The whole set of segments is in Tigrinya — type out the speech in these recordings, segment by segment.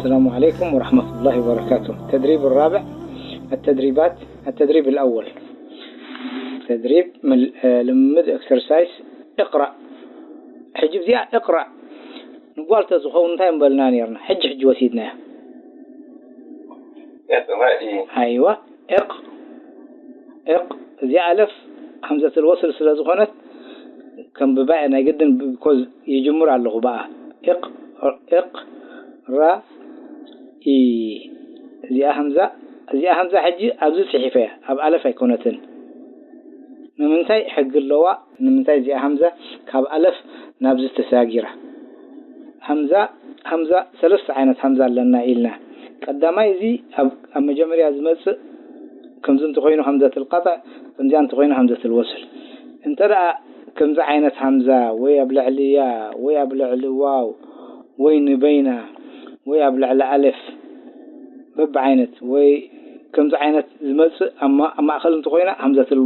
السلام عليكم ورحمة الله وبركاته. التدريب الرابع، التدريبات، التدريب الأول. تدريب مل-، آه، ልምምድ፣ exercise. اقرأ. ሕጂ እዚኣ اقرأ ንጓል ተዝኸውን እንታይ ምበልና ነይርና? ሕጂ ሕጂ ወሲድናያ። እቕረኢ። ኣይዋ፣ እቕ፣ እቕ። እዚኣ ኣለፍ ሃምዘትል ወስል ስለ ዝኾነት ከንብባ እየ ናይ ግድን፣ ብ-፣ because ይጅምር ኣለኹ ብኣ። እቕ፣ እቕ፣ ራ፣ ኢ። እዚኣ ሃምዛ፣ እዚኣ ሃምዛ ሕጂ ኣብዚ ጽሒፈያ፣ ኣብ ኣለፍ ኣይኮነትን። ንምንታይ ሕጊ ኣለዋ? ንምንታይ እዚኣ ሃምዛ ካብ ኣለፍ ናብዚ ተሳጊራ? ሃምዛ፣ ሃምዛ፣ ሰለስተ ዓይነት ሃምዛ ኣለና ኢልና። ቀዳማይ እዚ ኣብ፣ ኣብ መጀመርያ ዝመጽእ ከምዚ እንተኾይኑ ሃምዘትል ቀጥዕ፣ ከምዚኣ እንተኾይኑ ሃምዘትል ወስል። እንተ ደኣ ከምዚ ዓይነት ሃምዛ ወይ ኣብ ልዕሊ ያ ወይ ኣብ ልዕሊ ዋው ወይ ንበይና ወይ ኣብ ልዕሊ ኣለፍ በብዓይነት ወይ ከምዚ ዓይነት ዝመጽእ ኣብ ማ-፣ ኣብ ማእከል እንተኾይና ሃምዘትል፣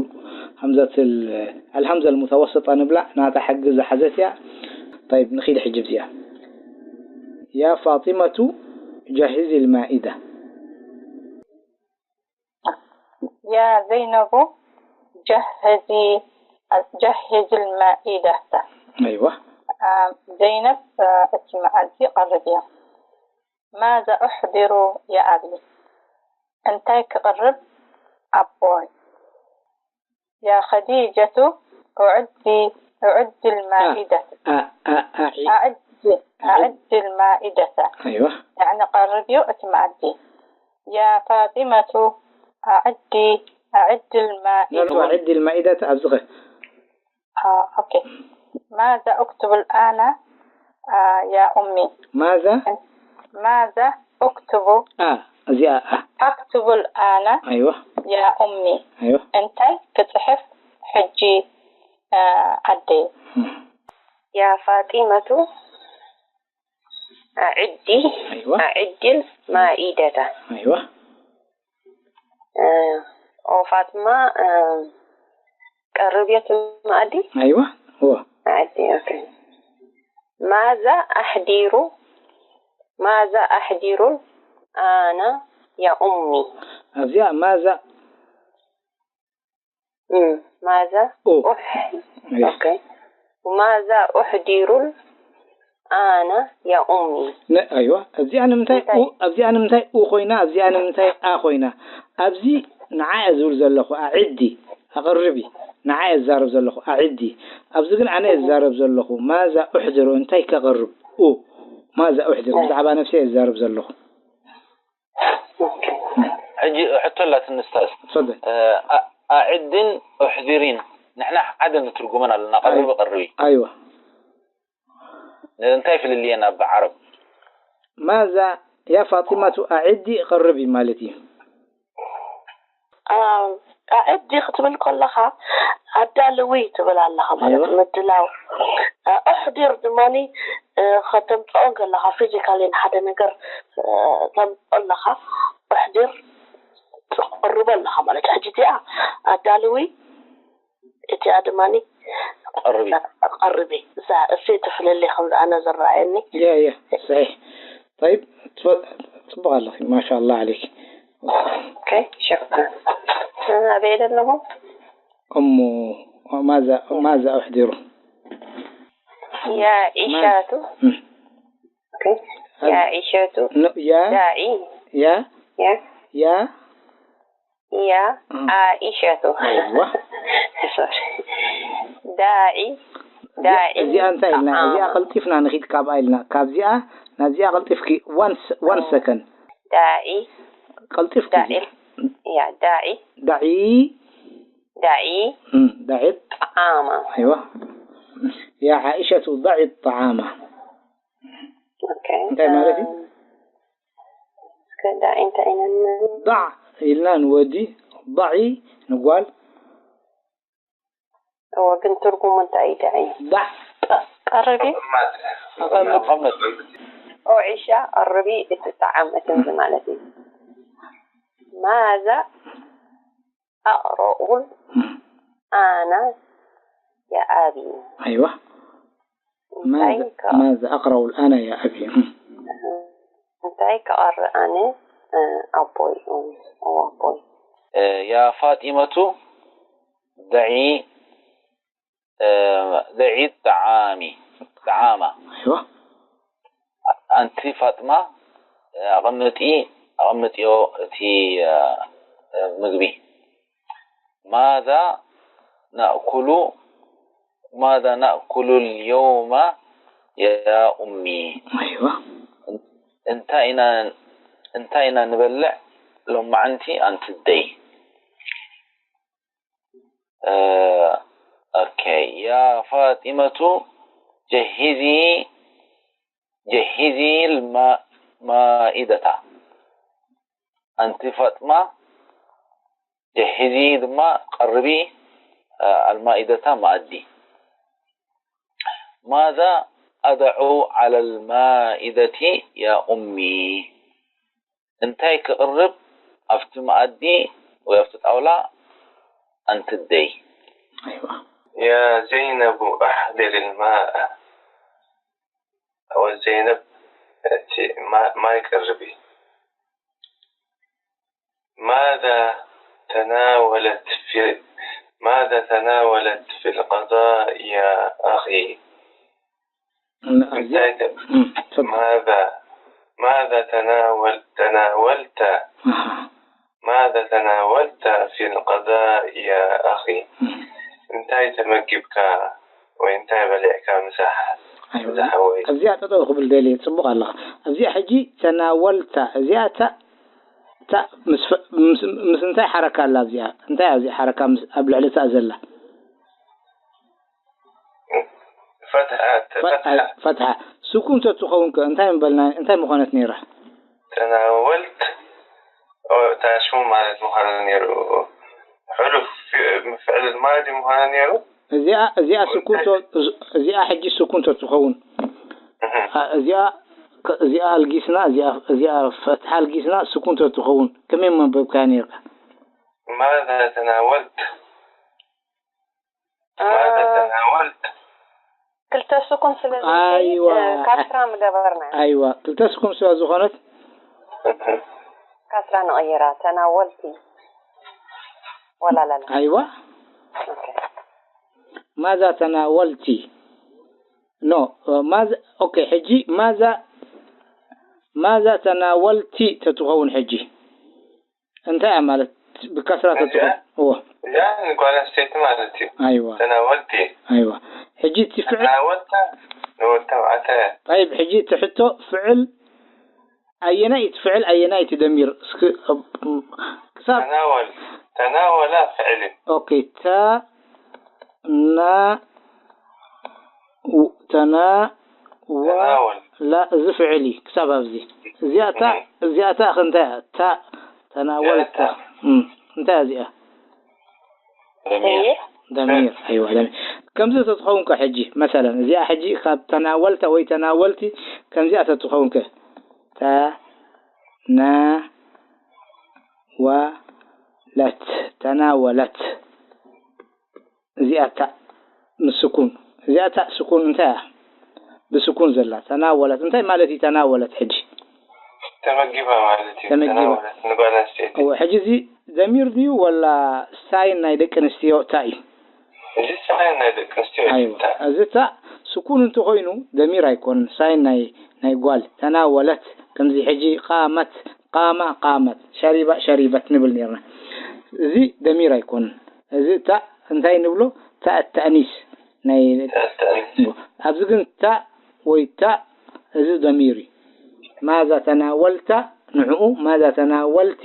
ሃምዘትል፣ ኣልሃምዘል ሙተወስጣ ንብላ፣ ናታ ሕጊ ዝሓዘት እያ። طيب ንኺድ ሕጂ ብዚኣ። يا فاطمة جهزي المائدة. يا زينب جهزي، جهزي المائدة. أيوة. آه، ዘይነብ፣ آه، እቲ መኣዲ ቀርብዮ። ماذا أحضر يا أبي؟ እንታይ ክቕርብ ኣቦይ؟ يا خديجة أعدي، أعدي المائدة. ኣ፣ ኣ፣ ኣዒ። أعدي، أعدي المائدة. أيوة. يعني ቀርብዮ እቲ መኣዲ። يا فاطمة أعدي، أعدي لا، لا، المائدة. أعدي المائدة ኣብዚ ኸ። آه، أوكي. ماذا أكتب الآن، آه، يا أمي؟ ماذا؟ ماذا أكتب؟ ኣ፣ እዚኣ ኣ። أكتب الآن أيوة. يا أمي. أيوة. እንታይ ክጽሕፍ ሕጂ፣ آه، ኣደይ? እም። يا فاطمة أعدي، أيوة. أعدي المائدة. أيوة. آه، ኦ ፋጥማ፣ آه، ቀርብዮ እቲ መኣዲ? أيوة. هو. أعدي، أوكي. ماذا أحضر؟ ماذا أحضر الآن يا أمي؟ ኣብዚኣ ማዛ مم. ماذا ኡ። أح-، أيوة. أوكي. وماذا أحضر الآن يا أمي؟ ነ-፣ ኣይዋ፣ ኣብዚኣ ንምንታይ እንታይ? ኡ፣ ኣብዚኣ ንምንታይ ኡ ኮይና፣ ኣብዚኣ ንምንታይ ኣ ኮይና? ኣብዚ ንዓ እየ ዝብል ዘለኹ፣ ኣዕዲ፣ ኣቕርቢ። ንዓ እየ ዝዛረብ ዘለኹ፣ ኣዕዲ። ኣብዚ ግን ኣነ እየ ዝዛረብ ዘለኹ። ማዛ ኡሕድሩ፣ እንታይ ከቕርብ? ኡ። ማዛ ኡሕድሩ፣ ብዛዕባ ነፍሰይ እየ ዝዛረብ ዘለኹ። ሕጂ ሕቶ ኣላትኒ ኡስታዝ። ትፈደል። እ፣ ኣ-፣ ኣዕድን ኡሕዲሪን ንሕና ሓደ ንትርጉመን ኣለና። ቀርቢ ኣይ- ቀርቢ። ኣይዋ። እንታይ ፍልልየን ኣብ ዓረብ? ማዛ ያ ፋጢማቱ ኣዕዲ ቀርቢ ማለት እዩ። ኣም፣ ኣዕዲ ክትብል ከለኻ ኣዳልዊ ትብል ኣለኻ ማለት ኣይዋ። ምድላው። እ፣ ኣሕዲር ድማኒ፣ እ፣ ከተምፅኦ ከለኻ ፊዚካሊ ንሓደ ነገር፣ እ፣ ተምፅኦ ኣለኻ ኣሕዲር ትቕርቦ ኣለኻ ማለት እዩ። ሕጂ እዚኣ ኣዳልዊ እቲኣ ድማኒ ቀርቢ። ቀርቢ። እዛ እሰይ ትፍልልይ ከምዚ ኣነ ዝረኣየኒ። ያ ያ ሰሒሕ። طيب ትፈ-፣ ፅቡቕ ኣለኺ ማሻ ኣላህ ዓለይኪ። ኦኬ፣ ሸክራን። ኣበይ ዘለኹ? እሞ ማዛ ማዛ ኣሕዲሩ ያ ኢሻቱ። እም። ኦኬ። ያ ኢሻቱ። ን-፣ ያ ዳዒ። ያ ያ ያ ያ እም። ኣኢሸቱ። ኣይዋ። ሶሪ። ዳዒ። ዳዒ። እዚኣ እንታይ ኢልና? እዚኣ ኣማ። ቀልጢፍና ንኺድ ካብኣ ኢልና። ካብዚኣ ናብዚኣ ቀልጢፍኪ one s-፣ one second። ዳዒ። ቀልጢፍኪ ዳዒ። እዚኣ። ያ ዳዒ። ዳዒ። ዳዒ። እም፣ ዳዒ። ጠዓማ። ኣይዋ። ያ ዓኢሸቱ ዳዒ ጠዓማ። ኦኬ። እንታይ ማለት እዩ? እስከ ዳዒ እንታይ ኢና ንብል? ዳዕ ኢልና ንወዲ፣ ዳዒ ንጓል። እወ፣ ግን ትርጉሙ እንታይ እዩ ዳዒ? ዳዕ። ቀርቢ። ኣቐምጥ። ኦዒሻ ቀርቢ እቲ ጣዕም እቲ እዚ ማለት እዩ። ማዛ ኣቕረኡል ኣና የኣቢ። ኣይዋ። እንታይ ማዛ ከ-፣ ማዛ ኣቕረኡል ኣና የኣቢ። እም። እንታይ ክቐርእ ኣነ? እ፣ ኣቦይ፣ እ፣ ኦ ኣቦይ። እ፣ ያ ፋጢመቱ ደዒ እ፣ ደዒ ጣዓሚ ጣዓማ ኣይዋ ኣንቲ ፋጥማ ኣቐምጢ ኣቐምጥዮ እቲ እ፣ እ፣ ምግቢ ማዛ ናእኩሉ ማዛ ናእኩሉ ልየውማ ያ ኡሚ ኣይዋ እንታይ ኢና እንታይ ኢና ንበልዕ ሎማዓንቲ ኣንትደይ ኦኬ ያ ፋጢመቱ ጀሂዚ ጀሂዚ ማኢደታ ኣንቲ ፋጥማ ጀሂዚ ድማ ቀርቢ ኣልማኢደታ ማኣዲ ማዛ ኣደዑ ዓለ ልማኢደቲ ያ ኡሚ እንታይ ክቕርብ ኣብቲ መኣዲ ወይ ኣብቲ ጣውላ ኣንትደይ ኣይዋ يا زينب أحضر الماء أو زينب أتي ما, ما يقربي ماذا تناولت في ماذا تناولت في الغداء يا أخي እዚኣ ماذا ماذا تناول تناولت ماذا تناولت في الغداء يا أخي እንታይ ተመጊብካ ወይ እንታይ በሊዕካ ምሳሕ ዝሓወይ ኣብዚኣ ጠጠው ክብል ደልየ ፅቡቅ ኣለኻ ኣብዚኣ ሕጂ ተናወልታ እዚኣ ታ ታ ምስ እንታይ ሓረካ ኣላ ኣብዚኣ እንታይ ኣብዚኣ ሓረካ ኣብ ልዕሊ ታ ዘላ ፈትሓ ፈትሓ ፈትሓ ስኩን ተትኸውን ከ እንታይ ምበልና እንታይ ምኾነት ነይራ ተናወልት ታሽሙ ማለት ምዃኑ ነይሩ ሕሉፍ ፍዕል ማዲ ምዃኑ ነይሩ እዚኣ እዚኣ ስኩን እዚኣ ሕጂ ስኩን ተትኸውን እዚኣ እዚኣ ኣልጊስና እዚኣ ፈትሓ ኣልጊስና ስኩን ተትኸውን ከመይ መንበብካያ ነይርካ ماذا تناولت ماذا تناولت ክልተ ስኩን ስለ ዘይከይድ ካስራ ምገበርና ኣይዋ ክልተ ስኩን ስለ ዝኾነት ካስራ ንቕይራ ተናወልቲ ወላ ላላ ኣይዋ ኦኬ ማዛ ተናወልቲ ኖ ማዛ ኦኬ ሕጂ ማዛ ማዛ ተናወልቲ ተትኸውን ሕጂ እንታይ እያ ማለት ብከስራ ተትኾን እዎ እዚኣ ንጓል ኣንስተይቲ ማለት እዩ ኣይዋ ተናወልቲ ኣይዋ ሕጂ እቲ ፍዕል ተናወልታ ንወዲ ተባዕታይ طيب ሕጂ እቲ ሕቶ ፍዕል ኣየናይ እቲ ፍዕል ኣየናይ እቲ ደሚር እስኪ ክሳብ ተናወል ተናወላ ፍዕል እዩ ኦኬ ተ ና ተና ዋ ተናወል ላ እዚ ፍዕል እዩ ክሳብ ኣብዚ እዚኣታ እዚኣታ ክንታይ እያ? ታ ተናወልታ እም፣ እንታይ እያ እዚኣ ደሚር ደሚር ኣይዋ ደሚር ከምዚ ተትኸውን ከ ሕጂ መሰለን እዚኣ ሕጂ ካብ ተናወልታ ወይ ተናወልቲ ከምዚኣ ተትኸውን ከ ተ ና ወ ለት ተናወለት እዚኣ ታእ ምስ ስኩን እዚኣ ታእ ስኩን እንታይ እያ ብስኩን ዘላ ተናወለት እንታይ ማለት እዩ ተናወለት ሕጂ ተመጊባ ማለት እዩ ተመጊባ። ተናወለት ንጓል ኣንስተይቲ እወ ሕጂ እዚ ደሚር ድዩ ወላ ሳይን ናይ ደቂ ኣንስትዮ ታ እዩ እዚ ሳይን ናይ ደቂ ኣንስትዮ እዩ ኣይዋ እዚ ታ ስኩን እንተኮይኑ ደሚር ኣይኮንን ሳይን ናይ ናይ ጓል ተናወለት ከምዚ ሕጂ ቃመት ቃማ ቃመት ሸሪባ ሸሪበት ንብል ነርና እዚ ደሚር ኣይኮንን እዚ ታ እንታይ ንብሎ ታ ተእኒስ ናይ ኣብዚ ግን ታ ወይ ታ እዚ ደሚር እዩ ማዛ ተናወልታ ንዕኡ ማዛ ተናወልቲ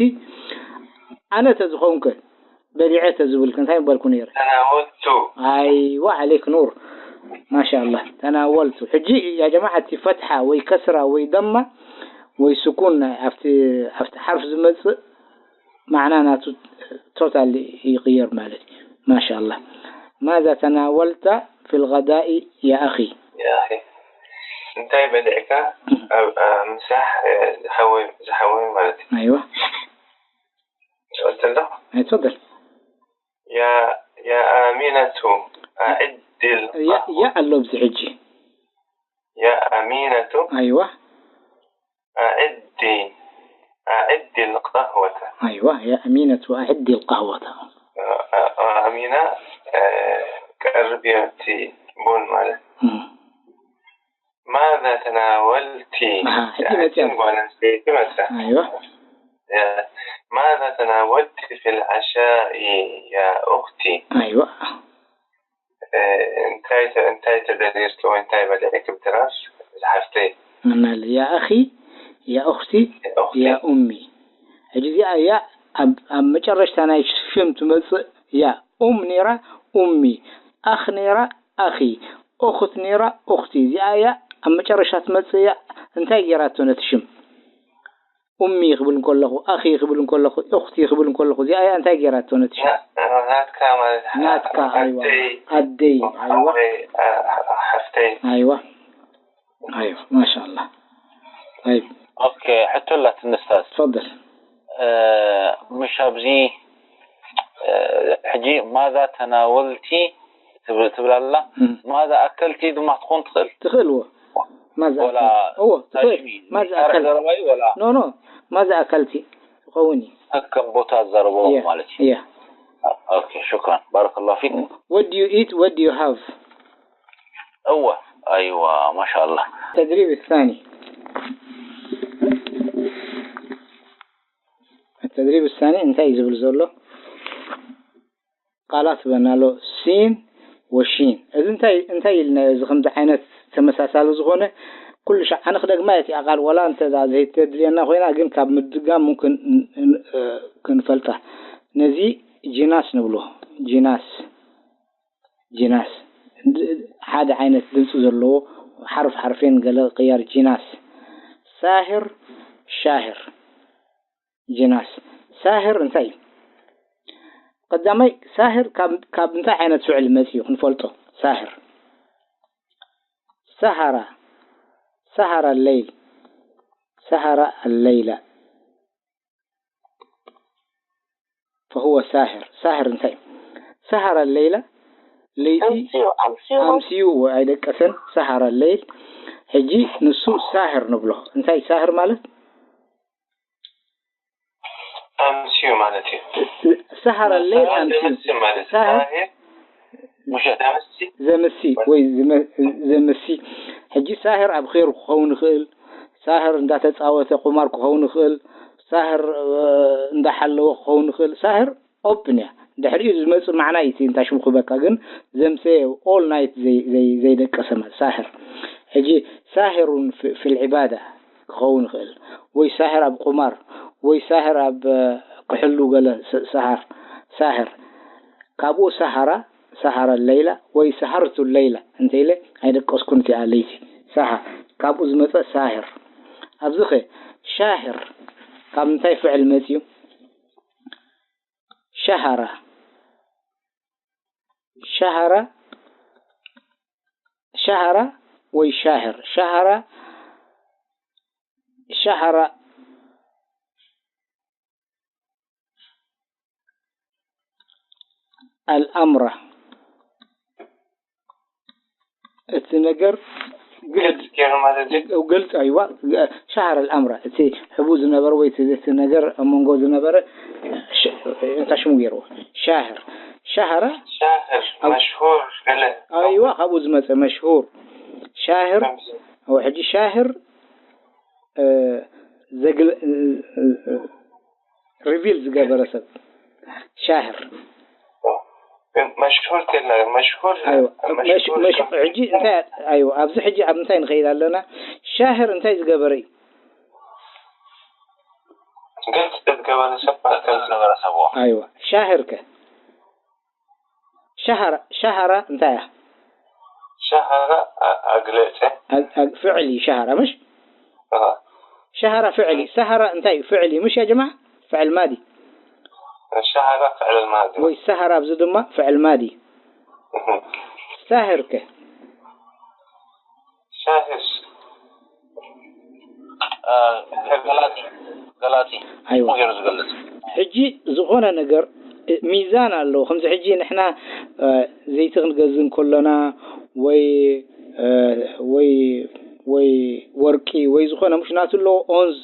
ኣነ ተዝኸውን ከ በሊዐ ተዝብል እንታይ ምበልኩ ነይረ ተናወልቱ ኣይዋ ዓለይክ ኑር ማሻ ኣላህ ተናወልቱ ሕጂ ያ ጀማዓ እቲ ፈትሓ ወይ ከስራ ወይ ደማ ወይ ስኩን ናይ ኣብቲ ኣብቲ ሓርፍ ዝመፅእ ማዕና ናቱ ቶታል ይቕየር ማለት እዩ ማሻ ኣላህ ማዛ ተናወልታ ፊ ልغዳኢ ያ ኣኺ يا أخي እንታይ በሊዕካ ኣብ ኣብ ምሳሕ ዝሓወይ ዝሓወይ ማለት እዩ ኣይዋ ትፈልጥ ኣለኹ ኣይትፈደል يا يا آمنة أعد ያ ኣሎ ኣብዚ ሕጂ يا أمينة ኣይዋ أعد أعدي القهوة. أيوة، يا أمينة أعدي القهوة. ኣሚና ቀርብዮ እቲ ቡን ማለት። مم. ماذا تناولت؟ ኣሃ፣ ሕጂ መፅያ። ጓል ኣንስተይቲ መፅያ። أيوة. ماذا تناولت في العشاء يا أختي؟ أيوة. እንታይ እንታይ ተደሪርኪ ወይ እንታይ በሊዕኪ ብድራር ዝሓፍተይ? ምናለ يا أخي يا أختي يا أمي. ሕጂ እዚኣ ያ ኣብ ኣብ መጨረሽታ ናይ ሽም ትመፅእ ያ ኡም ነይራ ኡሚ ኣኽ ነይራ ኣኺ ኡኽት ነይራ ኡኽቲ እዚኣ ያ ኣብ መጨረሽታ ትመፅእ ያ እንታይ ገይራቶ ነቲ ሽም ኡሚ ክብል እንከለኹ ኣኺ ክብል እንከለኹ ኡኽቲ ክብል እንከለኹ እዚኣ ያ እንታይ ገይራቶ ነቲ ሽም ናትካ ማለት ናትካ ኣይዋ ኣደይ ኣይዋ ሓፍተይ ኣይዋ ኣይዋ ማሻ ኣላህ طيب ኦኬ ሕቶ ኣላትኒ ኡስታዝ تفضل ምሽ ኣብዚ ሕጂ ማዛ ተናወልቲ ትብል ኣላ ማዛ ኣከልቲ ድማ ትኾን ትኽእል ትኽእልዎ ማዛ ወላ እዎ ትኽእል ማዛ ኣከልቲ ዘረባዩ ወላ ኖ ኖ ማዛ ኣከልቲ ትኸውን እዩ ከከም ቦታ ዘረብዎ ማለት እዩ እያ ኦኬ ሽክራን ባረከላሁ ፊክ What do you eat? What do you have? እወ ኣይዋ ማሻላ التدريب الثاني التدريب الثاني እንታይ እዩ ዝብል ዘሎ ቃላት በናሎ ሲን ወሺን እዚ እንታይ እንታይ ኢልናዮ እዚ ከምዚ ዓይነት ተመሳሳሊ ዝኾነ ኩሉ ሻዕ ኣነ ክደግማ እቲ ቃል ወላ እንተ ዘይተድልየና ኮይና ግን ካብ ምድጋም ሙምክን ክንፈልጣ ነዚ ጂናስ ንብሎ ጂናስ ጂናስ ሓደ ዓይነት ድምፂ ዘለዎ ሓርፍ ሓርፌን ገለ ቅያር ጂናስ ሳህር ሻህር ጂናስ ሳህር እንታይ እዩ ቀዳማይ ሳህር ካብ እንታይ ዓይነት ፍዕል መፂኡ ክንፈልጦ ሳህር ሰሃራ ሰሃራ ለይል ሰሃራ ኣለይላ فهو ساهر ساهر እንታይ እዩ ሰሃራ ለይላ ለይቲ ኣምስዩ ኣይደቀሰን ሰሃራ ለይል ሕጂ ንሱ ሳህር ንብሎ እንታይ ሳህር ማለት ኣምስዩ ማለት እዩ ሰሃራ ለይል ኣምስዩ ሳህር ዘምሲ ወይ ዘምሲ ሕጂ ሳህር ኣብ ኼሩ ክኸውን ይኽእል ሳህር እንዳተፃወተ ቁማር ክኸውን ይኽእል ሳህር እንዳሓለወ ክኸውን ይኽእል ሳህር ኦፕን እያ ድሕሪኡ ዝመፅእ ማዕና እዩ እንታይ ሽሙ ክበካ ግን ዘምሰየ all night ዘይደቀሰ ማለት ሳህር ሕጂ ሳህሩን في العبادة ክኸውን ይኽእል ወይ ሳህር ኣብ ቁማር ወይ ሳህር ኣብ ክሕሉ ገለ ሳህር ሳህር ካብኡ ሰሃራ ሰሃራ ለይላ ወይ ሰሃርቱ ለይላ እንተ ኢለ ኣይደቀስኩን እቲኣ ለይቲ ሰሃ ካብኡ ዝመፀ ሳህር ኣብዚ ኸ ሻህር ካብ ምንታይ ፍዕል መፅዩ ሸሃራ ሸሃራ ሸሃራ ወይ ሻህር ሸሃራ ሸሃራ الأمر እቲ ነገር ግልጽ ኣይዋ ሻሃር الأمر እቲ ሕቡ ዝነበረ ወይ እቲ ነገር ኣብ መንጎ ዝነበረ እንታይ ሽሙ ገይርዎ ሻህር ሻህራ ሻህር መሽሁር ገለ ኣይዋ ካብኡ ዝመፀ መሽሁር ሻህር ሕጂ ሻህር ዘግለ ሪቪል ዝገበረ ሰብ ሻህር መሽሁር ከላ መሽሁር ሕጂ እንታይ ኣይዋ ኣብዚ ሕጂ ኣብ እንታይ ንኸይድ ኣለና ሻህር እንታይ ዝገበረ እዩ ገልጽ ዝገበረ ሰብ ዝነበረ ሰብ ኣይዋ ሻህር ከ ሸሃራ ሸሃራ እንታይ እያ ሸሃራ ኣግለጸ ፍዕል እዩ ሸሃራ ምሽ ሸሃራ ፍዕል እዩ ሰሃራ እንታይ እዩ ፍዕል እዩ ምሽ ያ ጀማዓ ፍዕል ማዲ ሸሃራ ፍዕል ማዲ ወይ ሰሃራ ኣብዚ ድማ ፍዕል ማዲ ሳህር ከ ሳህር ገላጢ ገላጢ ኣይዋ ገይሩ ዝገልጽ ሕጂ ዝኾነ ነገር ሚዛን ኣለዎ ከምዚ ሕጂ ንሕና ዘይቲ ክንገዝእ እንከሎና ወይ ወይ ወይ ወርቂ ወይ ዝኾነ ምሽ ናቱ ኣለዎ። ኦንዝ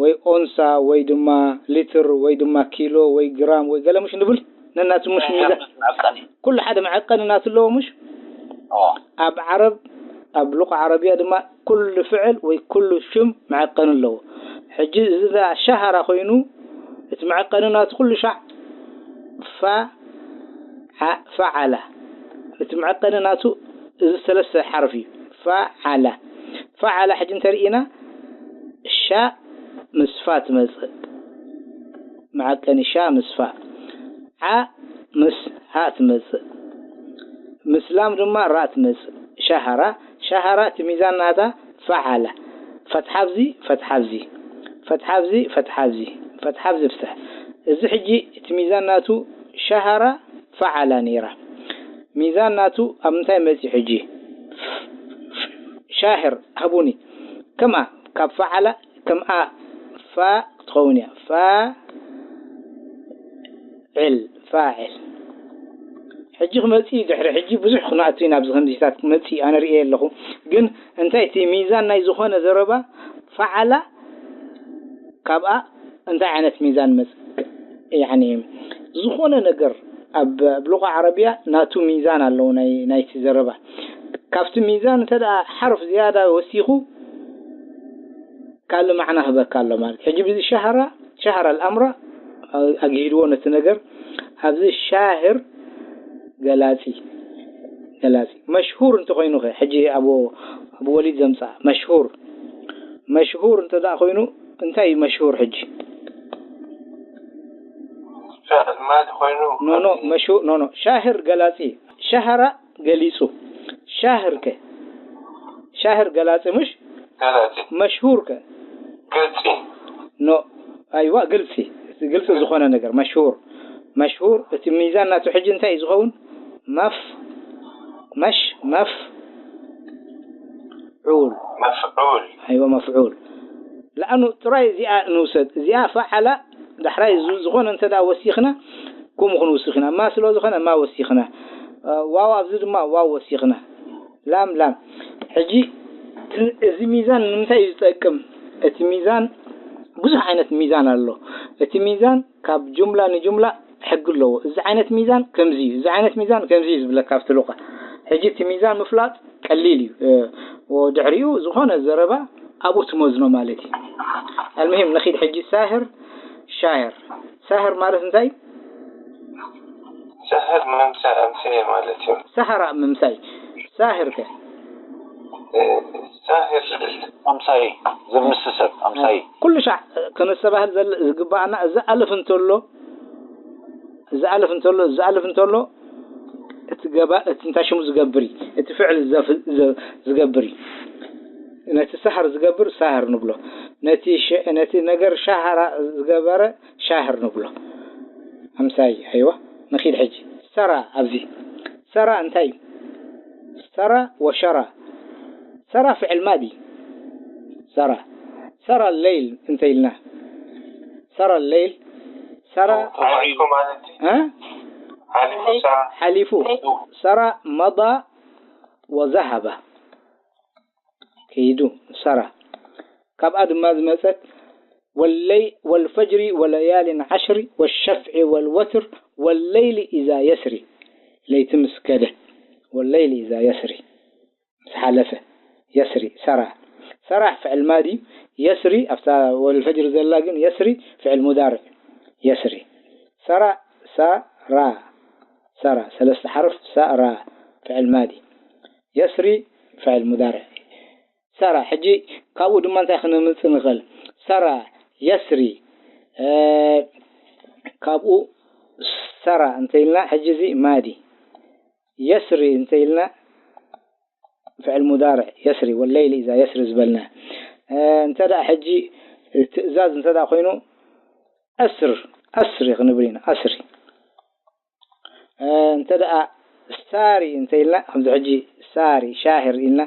ወይ ኦንሳ ወይ ድማ ሊትር ወይ ድማ ኪሎ ወይ ግራም ወይ ገለ ምሽ ንብል ነናቱ ምሽ ሚዛን ኩሉ ሓደ መዐቀኒ ናቱ ኣለዎ ምሽ ኣብ ዓረብ ኣብ ሉቃ ዓረብያ ድማ ኩሉ ፍዕል ወይ ኩሉ ሽም መዐቀኒ ኣለዎ። ሕጂ እዚ ሸሃራ ኮይኑ እቲ መዐቀኒ ናቱ ኩሉ ሻዕ ፋ ፈዓላ እቲ መዐቀኒ ናቱ እዚ ሰለስተ ሓርፍ እዩ። ፈዓላ ፈዓላ ሕጂ እንተርኢና ሻ ምስ ፋ ትመፅእ መዐቀኒ ሻ ምስ ፋ ዓ ምስ ሃ ትመፅእ ምስ ላም ድማ ራ ትመፅእ ሻሃራ ሻሃራ እቲ ሚዛን ናታ ፈዓላ ፈትሓ ኣብዚ ፈትሓ ኣብዚ ፈትሓ ኣብዚ ፈትሓ ኣብዚ ፈትሓ ኣብዚ ፍትሕ እዚ ሕጂ እቲ ሚዛን ናቱ ሻሃራ ፈዓላ ነይራ። ሚዛን ናቱ ኣብ ምንታይ መፂ ሕጂ? ሻህር ሃቡኒ ከምኣ ካብ ፈዓላ ከምኣ ፋ ክትኸውን እያ። ፋ ዕል ፋዕል ሕጂ ክመፅእ እዩ። ድሕሪ ሕጂ ብዙሕ ክንኣቱ ኢና ኣብዚ ከምዚታት ክመፅእ እዩ። ኣነ ርእየ ኣለኹ። ግን እንታይ እቲ ሚዛን ናይ ዝኾነ ዘረባ ፈዓላ ካብኣ እንታይ ዓይነት ሚዛን መፅ ያኒ ዝኾነ ነገር ኣብ ኣብ ሉቃ ዓረብያ ናቱ ሚዛን ኣለዎ ናይ ናይቲ ዘረባ ካብቲ ሚዛን እንተ ደኣ ሓርፍ ዝያዳ ወሲኹ ካልእ ማዕና ክህበካ ኣሎ ማለት ሕጂ ብዚ ሻህራ ሻህራ ኣልኣምራ ኣግሂድዎ ነቲ ነገር ኣብዚ ሻህር ገላጺ ገላጺ መሽሁር እንተኾይኑ ኸ ሕጂ ኣብ ኣብ ወሊድ ዘምጻ መሽሁር መሽሁር እንተ ደኣ ኮይኑ እንታይ እዩ መሽሁር ሕጂ ፊዕል ማዲ ኮይኑ ኖ ኖ መሽሁር ኖ ኖ ሻህር ገላጺ ሻህራ ገሊጹ ሻህር ከ ሻህር ገላጺ ምሽ ገላጺ መሽሁር ከ ግልጺ ኖ ኣይዋ ግልጺ ግልጺ ዝኾነ ነገር መሽሁር መሽሁር እቲ ሚዛን ናቱ ሕጂ እንታይ እዩ ዝኸውን መፍ መሽ መፍ ዑል መፍዑል ኣይዋ መፍዑል ለኣኑ ጥራይ እዚኣ ንውሰድ እዚኣ ፈዓላ ዳሕራይ ዝ- ዝኾነ እንተ ደኣ ወሲኽና ከምኡ ክንውስኽ ኢና ማ ስለ ዝኾነ ማ ወሲኽና እ፣ ዋው ኣብዚ ድማ ዋው ወሲኽና ላም ላም ሕጂ ት- እዚ ሚዛን ንምንታይ እዩ ዝጠቅም እቲ ሚዛን ብዙሕ ዓይነት ሚዛን ኣሎ እቲ ሚዛን ካብ ጁምላ ንጁምላ ሕጊ ኣለዎ እዚ ዓይነት ሚዛን ከምዚ እዩ እዚ ዓይነት ሚዛን ከምዚ እዩ ዝብለካ ኣብቲ ሉቃ ሕጂ እቲ ሚዛን ምፍላጥ ቀሊል እዩ እ፣ ወድሕሪኡ ዝኾነ ዘረባ ኣብኡ ትመዝኖ ማለት እዩ ኣልምሂም ንኺድ ሕጂ ሳህር ሻህር ሳህር ማለት እንታይ ሳህር ምምሳይ ኣምስየ ማለት እዩ ሳህራ ምምሳይ ሳህር ከ ሳህር ኣምሳይ ዝምስሰል ኣምሳይ ኩሉ ሻዕ ከነስተባህል ዘለ ዝግባኣና እዚ ኣልፍ እንተሎ እዚ ኣልፍ እንተሎ እዚ ኣልፍ እንተሎ እቲ ገባ እቲ እንታይ ሽሙ ዝገብር እዩ እቲ ፍዕል ዘፍ- ዘ- ዝገብር እዩ ነቲ ሳህር ዝገብር ሳህር ንብሎ ነቲ ሸ- ነቲ ነገር ሻሃራ ዝገበረ ሻህር ንብሎ ኣምሳይ ኣይዋ ንኺድ ሕጂ ሰራ ኣብዚ ሰራ እንታይ እዩ ሰራ ወሸራ ሰራ ፍዕል ማዲ ሰራ ሰራ ለይል እንተ ኢልና ሰራ ለይል ሰራ ሓሊፉ ማለት እዩ እ? ሓሊፉ ሰራ ሓሊፉ ሰራ መዳ ወዘሃበ ከይዱ ሰራ ካብኣ ድማ ዝመፀት ወለይ ወልፈጅሪ ወለያሊን ዓሽሪ ወሸፍዒ ወልወትር ወለይሊ ኢዛ የስሪ ለይቲ ምስ ከደ ወለይሊ ኢዛ የስሪ ምስ ሓለፈ የስሪ ሰራ ሰራ ፍዕል ማዲ የስሪ ኣብታ ወልፈጅሪ ዘላ ግን የስሪ ፍዕል ሙዳርዕ የስሪ ሰራ ሰራ ሰራ ሰለስተ ሓርፍ ሰራ ፍዕል ማዲ የስሪ ፍዕል ሙዳርዕ ሰራ ሕጂ ካብኡ ድማ እንታይ ክነምፅእ ንኽእል ሰራ የስሪ እ፣ ካብኡ ሰራ እንተኢልና ሕጂ እዚ ማዲ የስሪ እንተኢልና ፍዕል ሙዳርዕ የስሪ ወለይሊ ኢዛ የስሪ ዝበልና እ፣ እንተ ደኣ ሕጂ ትእዛዝ እንተ ደኣ ኮይኑ ኣስር ኣስሪ ክንብል ኢና ኣስሪ እ፣ እንተ ደኣ ሳሪ እንተ ኢልና ከምዚ ሕጂ ሳሪ ሻህር ኢልና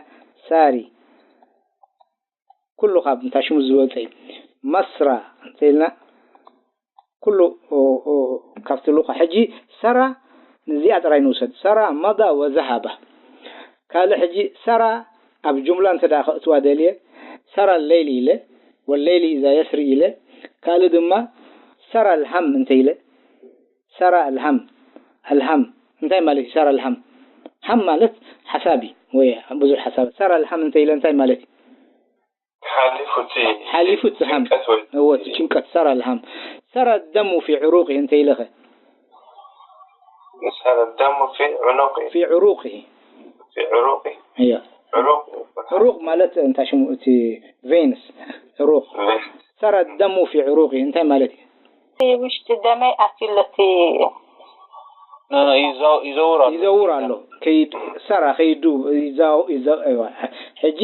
ሳሪ ኩሉ ካብ እንታይ ሽሙ ዝወፀ እዩ መስራ እንተ ኢልና ኩሉ ኦ፣ ኦ፣ ካብቲ ሉቃ ሕጂ ሰራ ንዚኣ ጥራይ ንውሰድ ሰራ መዳ ወዘሃባ ካልእ ሕጂ ሰራ ኣብ ጁምላ እንተ ደኣ ከእትዋ ደልየ፣ ሰራ ለይሊ ኢለ፣ ወለይሊ ኢዛ የስሪ ኢለ፣ ካልእ ድማ ሰራ ኣልሃም እንተ ኢለ፣ ሰራ ኣልሃም፣ ኣልሃም እንታይ ማለት እዩ? ሰራ ኣልሃም፣ ሃም ማለት ሓሳብ እዩ፣ ወይ ብዙሕ ሓሳብ። ሰራ ኣልሃም እንተ ኢለ እንታይ ማለት እዩ? ሓሊፉ እቲ ሓሊፉ እቲ ሃም። ጭንቀት ወይ እዎ፣ እቲ ጭንቀት፣ ሰራ ኣልሃም። ሰራ ደሙ ፊ ዕሩቂ እንተ ኢለኸ? ሰራ ደሙ ፊ ዑኑቂ። ፊ ዕሩቂ። ፊ ዕሩቂ። እያ። ዕሩቅ። ዕሩቅ ማለት እንታይ ሽሙ? እቲ ቬንስ። ዕሩቅ። ቬንስ። ሰራ ደሙ ፊ ዕሩቂ እንታይ ማለት እዩ? ውሽጢ ደመይ ኣትዩለቲ። እ፣ ይዘው-፣ ይዘውር ኣሎ። ይዘውር ኣሎ። ከይድ-፣ ሰራ ከይዱ ይዘው-፣ ይዘው-፣ ኣይዋ። ሕጂ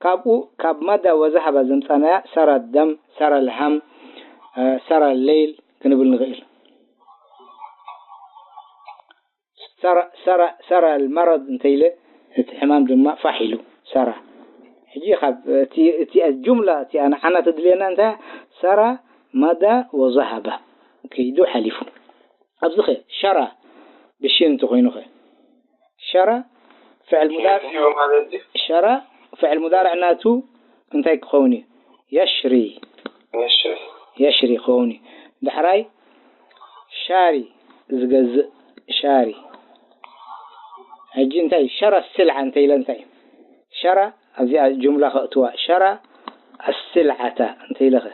ካብኡ ካብ ማዳ ወዛሃባ ዘምጻናያ ሰራ ደም፣ ሰራ ልሃም፣ እ፣ ሰራ ሌይል ክንብል ንኽእል። ሰራ፣ ሰራ፣ ሰራ ልመረድ እንተ ኢለ እቲ ሕማም ድማ ፋሕ ኢሉ ሰራ። ሕጂ ካብ እቲ፣ እቲ ጁምላ እቲኣ ንዓና ተድልየና እንታይ እያ? ሰራ ማዳ ወዛሃባ ከይዱ ሓሊፉ። ኣብዚ ኸ ሸራ ብሽን እንተኾይኑ ኸ? ሸራ ፍዕል ሙዳርዕ፣ ሸራ ፍዕል ሙዳርዕ ናቱ እንታይ ክኸውን እዩ? የሽሪ። የሽሪ። የሽሪ ክኸውን እዩ። ዳሕራይ ሻሪ ዝገዝእ ሻሪ። ሕጂ እንታይ ሸራ ስልዓ እንተ ኢለ እንታይ? ሸራ ኣብዚኣ ጁምላ ከእትዋ። ሸራ ኣስልዓታ እንተ ኢለኸ?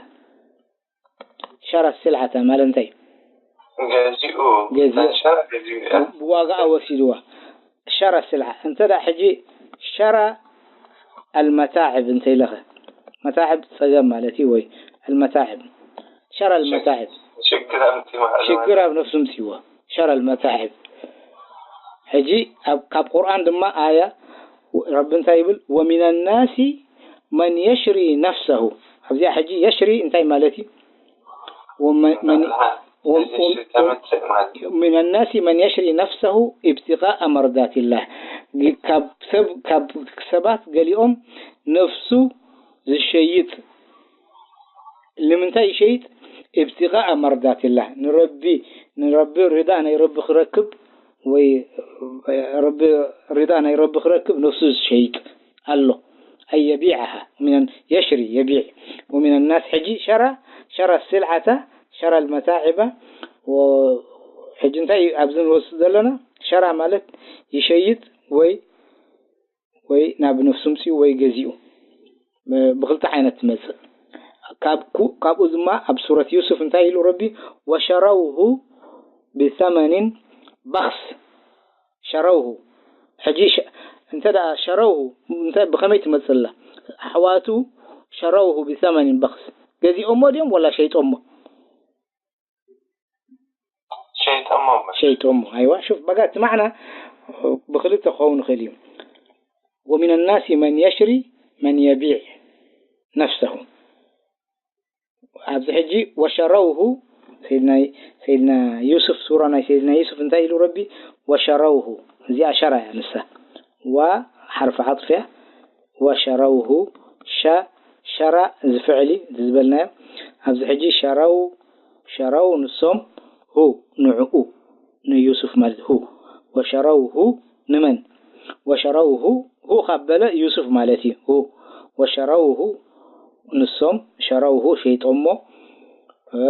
ሸራ ስልዓታ ማለት እንታይ? ገዚኡ። ገዚኡ። ሸራ ገዚኡ። ብዋጋኣ ወሲድዋ። ሸራ ስልዓ። እንተ ደኣ ሕጂ ሸራ ኣልመታዕብ እንተ ኢለኸ? መታዕብ ጸገም ማለት እዩ ወይ ኣልመታዕብ። ሸራ ኣልመታዕብ። ሽግር ኣብ እቲ ማዕለ ሽግር ኣብ ነፍሱ ምጽእዎ። ሸራ ኣልመታዕብ። ሕጂ ኣብ፣ ካብ ቁርኣን ድማ ኣያ ረቢ እንታይ ይብል? "ወሚነ ናሲ መን የሽሪ ነፍሰሁ።" ኣብዚኣ ሕጂ የሽሪ እንታይ ማለት እዩ? ወመ-፣ መን-፣ ወም-፣ ወም-፣ من الناس من يشري نفسه ابتغاء مرضات الله። ካብ ሰብ፣ ካብ ሰባት ገሊኦም ነፍሱ ዝሸይጥ ንምንታይ ይሸይጥ? ابتغاء مرضات الله። ንረቢ፣ ንረቢ ሪዳ ናይ ረቢ ክረክብ ወይ ረቢ፣ ሪዳ ናይ ረቢ ክረክብ ነፍሱ ዝሸይጥ ኣሎ። أي يبيعها. من يشري، يبيع. ومن الناس ሕጂ ሸራ፣ ሸራ ስልዓታ፣ ሸራ ልመታዕባ። ወ-፣ ሕጂ እንታይ እዩ ኣብዚ ንወስድ ዘለና? ሸራ ማለት ይሸይጥ ወይ፣ ወይ ናብ ነፍሱ ምጽኡ ወይ ገዚኡ። ብ-፣ ብኽልተ ዓይነት ትመጽእ። ካብ ኩ-፣ ካብኡ ድማ ኣብ ሱረት ዩሱፍ እንታይ ኢሉ ረቢ? "ወሸረውሁ ብሰመኒን በኽስ።" ሸረውሁ። ሕጂ ሸ-፣ እንተ ደኣ ሸረውሁ፣ እንተ ብኸመይ ትመጽእ ኣላ? ኣሕዋቱ ሸረውሁ ብሰመኒን በኽስ። ገዚኦሞ ድዮም ወላ ሸይጦሞ? ሸይጦሞ። ሸይጦሞ። ኣይዋ፣ ሹፍ፣ በቃ እቲ ማዕና ብኽልተ ክኸውን ይኽእል እዩ። "ወሚነ ናሲ መን የሽሪ መን የቢዕ ነፍሰሁ።" ኣብዚ ሕጂ ወሸረውሁ፣ ሰይድና፣ ሰይድና ዩሱፍ፣ ሱራ ናይ ሰይድና ዩሱፍ እንታይ ኢሉ ረቢ? ወሸረውሁ። እዚኣ ሸራ እያ ንሳ። ዋ ሓርፊ ዓጥፍያ፣ ወሸረውሁ፣ ሸ-፣ ሸራ እዚ ፍዕል እዩ፣ እቲ ዝበልናዮ። ኣብዚ ሕጂ ሸረው፣ ሸረው ንሶም፣ ሁ ንዕኡ፣ ንዩሱፍ ማለት ሁ። ወሸረውሁ ንመን? ወሸረውሁ፣ ሁ ካብ በለ ዩሱፍ ማለት እዩ። ሁ። ወሸረውሁ ንሶም፣ ሸረውሁ ሸይጦሞ፣ እ፣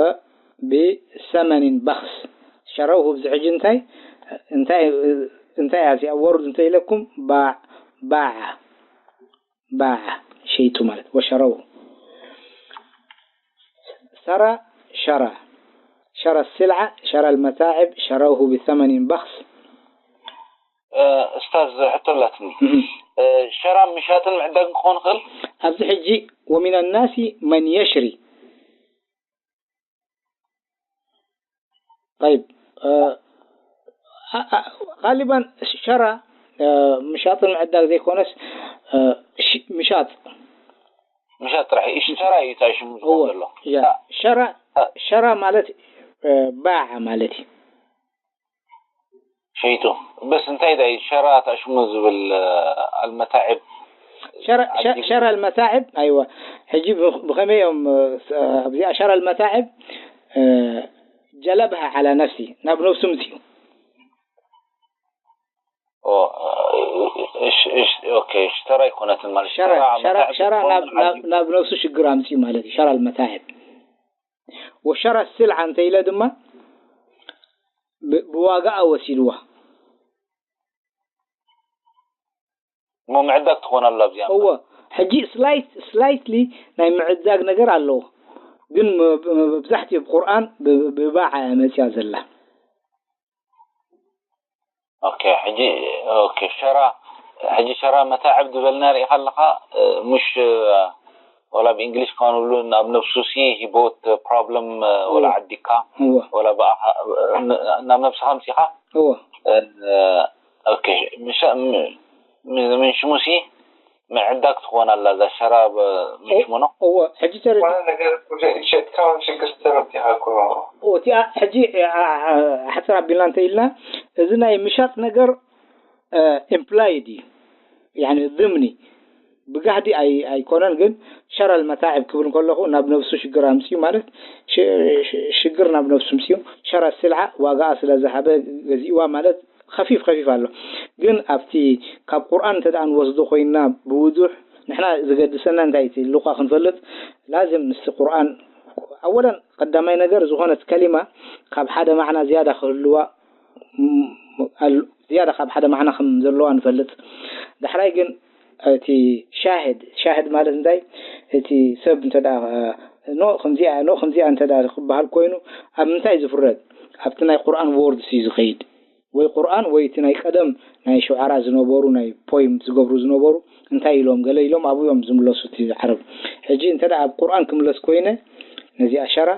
ብሰመኒን በኽስ። ሸረውሁ ኣብዚ ሕጂ እንታይ፣ እንታይ፣ እንታይ እያ እዚኣ ወርድ እንተ ኢለኩም? ባዕ-፣ ባዓ። ባዓ ሸይጡ ማለት። ወሸረው ሰራ ሸራ ሸራ ስልዓ ሸራ ልመታዕብ ሸረውሁ ብሰመኒን በኽስ። እ፣ እስታዝ ሕቶ ኣላትኒ። እህ። እ፣ ሸራ ምሻጥን ምዕዳግን ክኾን ይኽእል? ኣብዚ ሕጂ ወሚን ናሲ መን የሽሪ طيب، እ፣ ኣ-፣ ኣ-፣ غالبا ሸራ፣ እ፣ ምሻጥን ምዕዳግ ዘይኮነስ፣ እ፣ ሽ-፣ ምሻጥ። ምሻጥ ጥራሕ እዩ። እሽተራ እዩ እታ ሽሙ ዝኸውን እዎ፣ ዘሎ። ያ፣ አ-፣ ሸራ፣ አ-፣ ሸራ ማለት፣ እ፣ ባዓ ማለት እዩ። ሸይጡ። በስ እንታይ ዳይ ሸራ ታሽሙ ዝብል፣ እ፣ ኣልመታዕብ ሸራ፣ ሸ-፣ ዓጂብ። ሸራ ኣልመታዕብ፣ ኣይዋ። ሕጂ ብኽ-፣ ብኸመይ እዮም፣ እ፣ ስ-፣ እ፣ ኣብዚኣ ሸራ ኣልመታዕብ፣ እ፣ ጀለብሃ ዓላ ነፍሲ፣ ናብ ነፍሱ ምጽኡ። ኦ፣ እሺ፣ እሽ-፣ ኦኬ፣ ሽተራ ኣይኮነትን ማለት ሸራ ሸራ ሸራ ናብ ናብ ናብ ነፍሱ ሽግር ኣምጺኡ ማለት እዩ። ሸራ المتاعب وشرى السلعة እንተ ኢለ ድማ ብ- ብዋጋኣ ወሲድዋ። እሞ ምዕዳግ ትኾን ኣላ ኣብዚኣ። እወ ሕጂ ስላይት ስላይትሊ ናይ ምዕዳግ ነገር ኣለዎ፣ ግን መ- መብዛሕትኡ ብቁርኣን ብ- ብባዕ እያ መፅያ ዘላ። ኦኬ፣ ሕጂ ኦኬ፣ ሸራ ሕጂ ሸራ መታዕብ ዝበልና ርኢኻ ኣለኻ። እ፣ ምሽ እ፣ ወላ ብእንግሊሽ ካብ ንብሉ ናብ ነብሱ ሲ ሂቦት ፕሮብለም፣ እ፣ ወላ እወ። ዓዲካ እወ ወላ ብኣኻ እ፣ ን- ናብ ነብስኻ ምሲኻ እወ እ፣ ኦኬ፣ ምሽ ም- ም- ምን ሽሙሲ ምዕዳግ ትኾን ኣላ እዛ ሸራ ብ- ምን ሽሙ ነው። እወ ሕጂ ተረዲ ዝኾነ ነገር ሸጥካ ሽግር ተረዲኻ እኮ። እቲኣ ሕጂ ኣ- ኣ- ሓፅር ኣቢልና እንተ ኢልና እዚ ናይ ምሻጥ ነገር ኢምፕላይድ እዩ። ያኒ ضمني ብጋህዲ ኣይ ኣይኮነን፣ ግን ሸራ المتاعب ክብል ከለኹ ናብ ነብሱ ሽግር ኣምፅኡ ማለት ሽ- ሽ- ሽግር ናብ ነብሱ ምፅኡ ሸራ ስልዓ ዋጋኣ ስለ ዝሃበ ገዚእዋ ማለት ከፊፍ ከፊፍ ኣሎ። ግን ኣብቲ ካብ ቁርኣን እንተ ደኣ ንወስዶ ኮይንና ብውዱሕ ንሕና ዝገድሰና እንታይ እቲ ሉቃ ክንፈልጥ ላዝም ምስቲ ቁርኣን ኣወለን ቀዳማይ ነገር ዝኾነት ከሊማ ካብ ሓደ ማዕና ዝያዳ ክህልዋ ም- ኣል- ዝያዳ ካብ ሓደ ማዕና ከም ዘለዋ ንፈልጥ። ዳሕራይ ግን እቲ ሻህድ ሻህድ ማለት እንታይ እቲ ሰብ እንተ ደኣ ኖ ከምዚኣ ኖ ከምዚኣ እንተ ደኣ ክበሃል ኮይኑ ኣብ ምንታይ ዝፍረድ ኣብቲ ናይ ቁርኣን ዎርድስ እዩ ዝኸይድ ወይ ቁርኣን ወይ እቲ ናይ ቀደም ናይ ሸዓራ ዝነበሩ ናይ ፖይም ዝገብሩ ዝነበሩ እንታይ ኢሎም ገለ ኢሎም ኣብኡ እዮም ዝምለሱ እቲ ዓረብ። ሕጂ እንተ ደኣ ኣብ ቁርኣን ክምለስ ኮይነ ነዚኣ ሸራ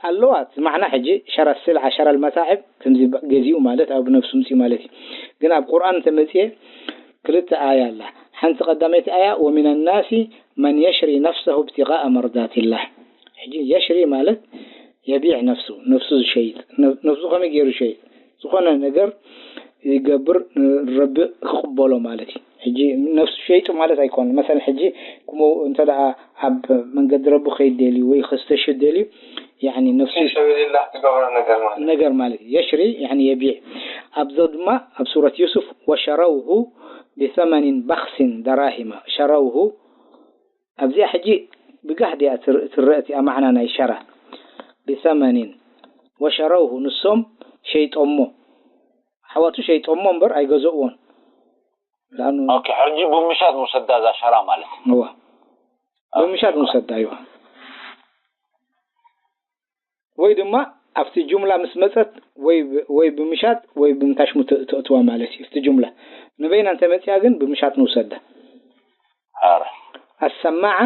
ኣለዋ እቲ ማዕና ሕጂ ሸራ ስልዓ ሸራ المتاعب ከምዚ ገዚኡ ማለት ኣብ ነብሱ ምፅኡ ማለት እዩ። ግን ኣብ ቁርኣን እንተመፅኤ ክልተ ኣያ ኣላ። ሓንቲ ቀዳመይቲ ኣያ ومن الناس من يشري نفسه ابتغاء مرضات الله። ሕጂ የሽሪ ማለት የቢዕ ነፍሱ ነፍሱ ዝሸይጥ ነ- ነፍሱ ከመይ ገይሩ ይሸይጥ ዝኾነ ነገር ይገብር ንረቢ ክቕበሎ ማለት እዩ። ሕጂ ነፍሱ ሸይጡ ማለት ኣይኮነ መሰል ሕጂ ክሞ እንተ ደኣ ኣብ መንገዲ ረቢ ከይድ ደልዩ ወይ ከስተሽህድ ደልዩ ያኒ ነፍሱ ፊ ሰቢልላህ ትገብሮ ነገር ማለት ነገር ማለት እዩ። የሽሪ ያኒ የቢዕ። ኣብዞ ድማ ኣብ ሱረት ዩሱፍ وشروه بثمن بخس دراهم شروه ኣብዚኣ ሕጂ ብጋህዲ እያ ትር- ትረአ እቲኣ ማዕና ናይ ሸራ ብሰመኒን وشروه ንሶም ሸይጦሞ ኣሕዋቱ ሸይጦሞ እምበር ኣይገዘእዎን። ለኣኑ ኦኬ፣ ሕጂ ብምሻጥ ምውሰዳ እዛ ሸራ ማለት እዩ። እወ ብምሻጥ ምውሰዳ እይዋ ወይ ድማ ኣብቲ ጁምላ ምስ መፀት ወይ ብ- ወይ ብምሻጥ ወይ ብምታሽሙ ተ- ተእትዋ ማለት እዩ። ኣብቲ ጁምላ ንበይና እንተመፅያ ግን ብምሻጥ ንውሰዳ። ኧረ ኣሰማዓ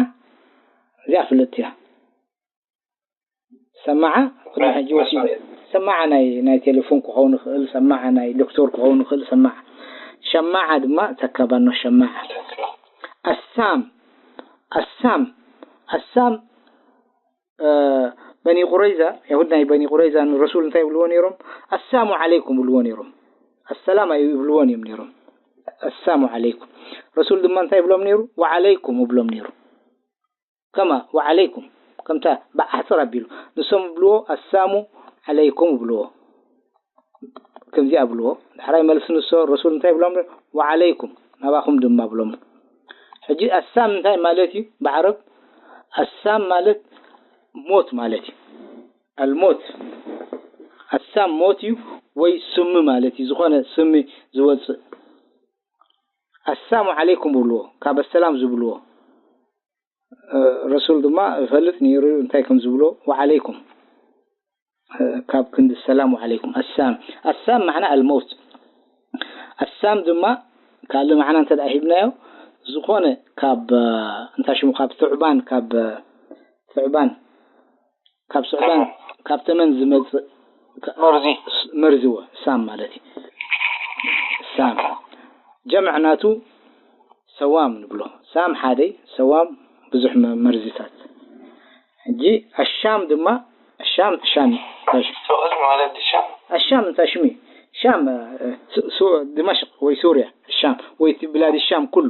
እዚኣ ፍልጥቲ እያ። ሰማዓ ቅድሚ ሕጂ ወሲዱ ሰማዓ ናይ ናይ ቴሌፎን ክኸውን ይኽእል፣ ሰማዓ ናይ ዶክተር ክኸውን ይኽእል። ሰማዓ ሸማዓ ድማ ተካባኖ ሸማዓ ኣሳም ኣሳም ኣሳም በኒ ቁረይዛ የሁድ ናይ በኒ ቁረይዛ ንረሱል እንታይ ይብልዎ ነይሮም? ኣሳሙ ዓለይኩም ይብልዎ ነይሮም። ኣሰላም ኣይብልዎን እዮም ነይሮም። ኣሳሙ ዓለይኩም ረሱል ድማ እንታይ ይብሎም ነይሩ? ወዓለይኩም ይብሎም ነይሩ። ከማ ወዓለይኩም ከምታ ብዓሕፅር ኣቢሉ ንሶም ይብልዎ ኣሳሙ ዓለይኩም ይብልዎ። ከምዚኣ ብልዎ። ዳሕራይ መልሲ ንሶ ረሱል እንታይ ብሎም? ወዓለይኩም ናባኹም ድማ ብሎም። ሕጂ ኣሳም እንታይ ማለት እዩ ብዓረብ? ኣሳም ማለት ሞት ማለት እዩ። ኣልሞት ኣሳም ሞት እዩ ወይ ስሚ ማለት እዩ። ዝኾነ ስሚ ዝወፅእ ኣሳሙ ዓለይኩም ብልዎ ካብ ኣሰላም ዝብልዎ ረሱል ድማ ይፈልጥ ነይሩ እንታይ ከም ዝብሎ ወዓለይኩም ካብ ክንዲ ሰላም ወዓለይኩም ኣሳም ኣሳም ማዕና ኣልመውት ኣሳም ድማ ካልእ ማዕና እንተ ሂብናዮ ዝኾነ ካብ እንታይ ሽሙ ካብ ثعبان ካብ ثعبان ካብ ثعبان ካብ ተመን ዝመጽእ መርዚ መርዚ ወ ሳም ማለት እዩ ሳም ጀምዕ ናቱ ሰዋም ንብሎ። ሳም ሓደ እዩ፣ ሰዋም ብዙሕ መ- መርዝታት። ሕጂ ኣሻም ድማ ኣሻም ሻም እዩ። ሱዑድ ማለት ሻም ኣሻም እንታይ ሽም እዩ? ሻም እ፣ ሱ- ሱ- ድማሽቅ ወይ ሱርያ ሻም ወይ እቲ ብላድ ሻም ኩሉ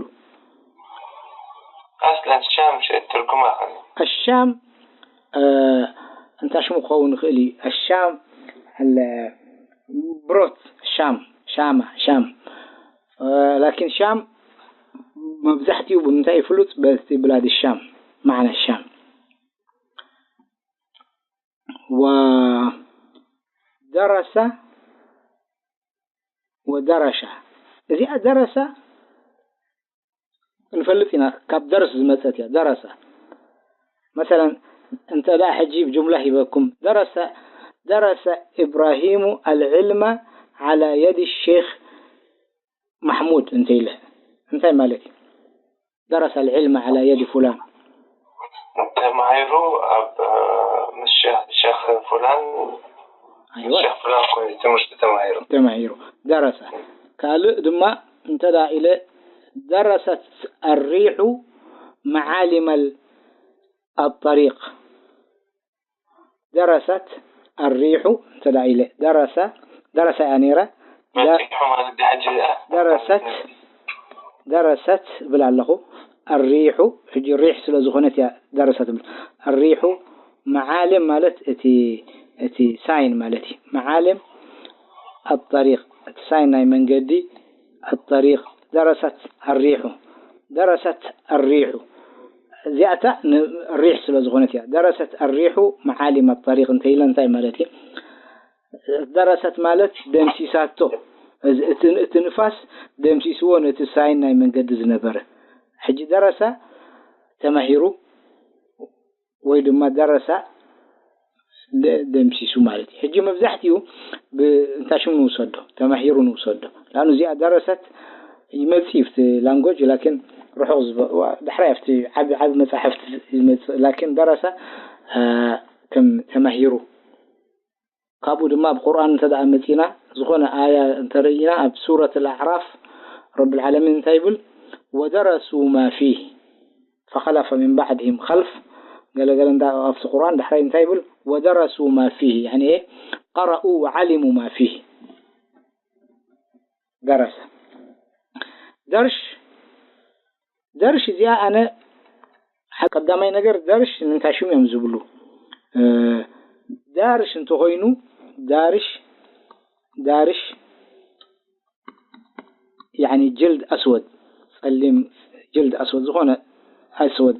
ኣስለን ሻም ሸ- ትርጉማ ከ ኣሻም እ፣ እንታይ ሽሙ ክኸውን ይኽእል እዩ? ኣሻም ኣለ ብሮት ሻም ሻማ ሻም እ፣ ላኪን ሻም መብዛሕትኡ ብምንታይ እዩ ፍሉጥ? በቲ ብላድ ሻም፣ ማዕና ሻም። ወደረሰ ወደረሻ። እዚኣ ደረሰ ክንፈልጥ ኢና፣ ካብ ደርስ ዝመጸት እያ። ደረሰ መሰለን እንተ ደኣ ሕጂ ብጅምላ ሂበኩም፣ ደረሰ ደረሰ ኢብራሂሙ ኣልዕልመ ዓላ የዲ ሼኽ ማሕሙድ እንተ ኢለ እንታይ ማለት እዩ? ደረሰ ኣልዕልመ ዓላ የዲ ፉላን። ተማሂሩ ኣብ ምስ ሸኽ ሸኽ ፉላን ኣይወ ሸኽ ፉላን ኮይኑ ትምህርቲ ተማሂሩ። ተማሂሩ። ደረሰ ካልእ ድማ እንተ ደኣ ኢለ ደረሰት ኣሪሑ መዓሊመ ኣጠሪቕ። ደረሰት ኣሪሑ እንተ ደኣ ኢለ ደረሰ ደረሰ እያ ነይረ። ደ- መጺሑ ማለት ድሕጂ እዚኣ ደረሰት ደረሰት እብል ኣለኹ። ኣሪሑ ሕጂ ሪሕ ስለ ዝኾነት እያ ደረሰት እብል። ኣሪሑ መዓልም ማለት እቲ እቲ ሳይን ማለት እዩ። መዓልም ኣጠሪቕ እቲ ሳይን ናይ መንገዲ ኣጠሪቕ ደረሰት ኣሪሑ ደረሰት ኣሪሑ እዚኣታ ንሪሕ ስለ ዝኾነት እያ። ደረሰት ኣሪሑ መዓሊም ኣጠሪቕ እንተ ኢለ እንታይ ማለት እዩ? ደረሰት ማለት ደምሲሳቶ። እዚ- እቲ እቲ ንፋስ ደምሲስዎ ነቲ ሳይን ናይ መንገዲ ዝነበረ። ሕጂ ደረሰ ተማሂሩ ወይ ድማ ደረሳ ደ- ደምሲሱ ማለት እዩ። ሕጂ መብዛሕትኡ ብእንታ ሽሙ ንውሰዶ፣ ተማሂሩ ንውሰዶ። ላኑ እዚኣ ደረሰት ይመጽእ እዩ ኣብቲ ላንጎጅ ላኪን ርሑቕ ዝበ- ዋ- ዳሕራይ ኣብቲ ዓቢ ዓቢ መጻሕፍቲ ይመጽእ ላኪን ደረሳ አ፣ ከም ተማሂሩ ካብኡ ድማ ኣብ ቁርኣን እንተ ደኣ መጺና ዝኾነ ኣያ እንተርእይና ኣብ ሱረት ኣልኣዕራፍ ረብል ዓለሚን እንታይ ይብል? ወደረሱ ማ ፊህ ፈኸለፈ ሚን ባዕድሂም ኸልፍ ገለገለ እንዳ ኣብቲ ቁርኣን ዳሕራይ እንታይ ይብል? ወደረሱ ማ ፊህ ያኒ ኤ ቀረኡ ወዓሊሙ ማ ፊህ ደረሰ ደርሽ ደርሽ እዚኣ ኣነ ቀዳማይ ነገር ደርሽ ንምንታይ ሽም እዮም ዝብሉ እ፣ ዳርሽ እንተኾይኑ ዳርሽ ዳርሽ ያኒ ጀልድ ኣስወድ ጸሊም ጀልድ ኣስወድ ዝኾነ ኣስወድ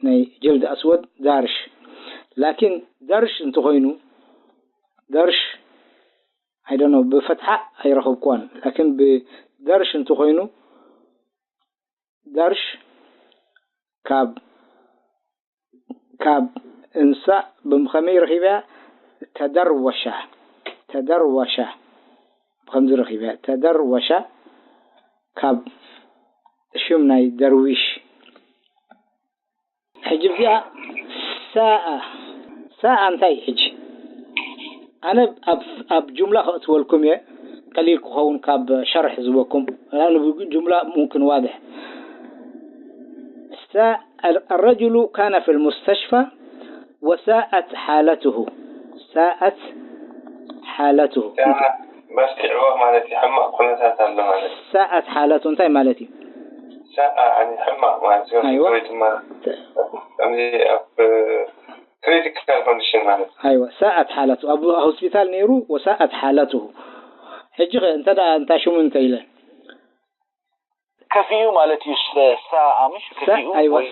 ናይ ጀልድ ኣስወድ ዳርሽ ላኪን ደርሽ እንተኾይኑ ደርሽ ኣይደኖ ብፈትሓ ኣይረኸብኩዋን ላኪን ብደርሽ እንተኾይኑ ደርሽ ካብ ካብ እንሳ ብከመይ ረኺበያ ተደርወሻ ተደርወሻ ብከምዚ ረኺበያ ተደርወሻ ካብ ሽም ናይ ደርዊሽ ሕጂ እዚኣ ሳኣ ሳኣ እንታይ እዩ ሕጂ ኣነ ኣብ ኣብ ጁምላ ከእትወልኩም እየ ቀሊል ክኸውን ካብ ሸርሕ ዝበኩም ጁምላ ሙምክን ዋድሕ الرجل كان في المستشفى وساءت حالته ساءت حالته መርቲዕዎ ማለት እዩ። ሕማቕ ኩነታት ኣሎ ማለት እዩ። ساءت حالته እንታይ ማለት እዩ? ሳኣ ሕማቕ ማለት እዩ። ኣይዋ። ወይ ድማ ከምዚ ኣብ ክሪቲካል ኮንዲሽን ማለት እዩ። ኣይዋ ساءت حالته ኣብ ሆስፒታል ነይሩ وساءت حالته ሕጂ ኸ እንተ ደኣ እንታይ ሽሙ እንተ ኢለ ከፊኡ ማለት እዩ። ሳኣ ምሽ ከፊኡ ኣይዋ ወይ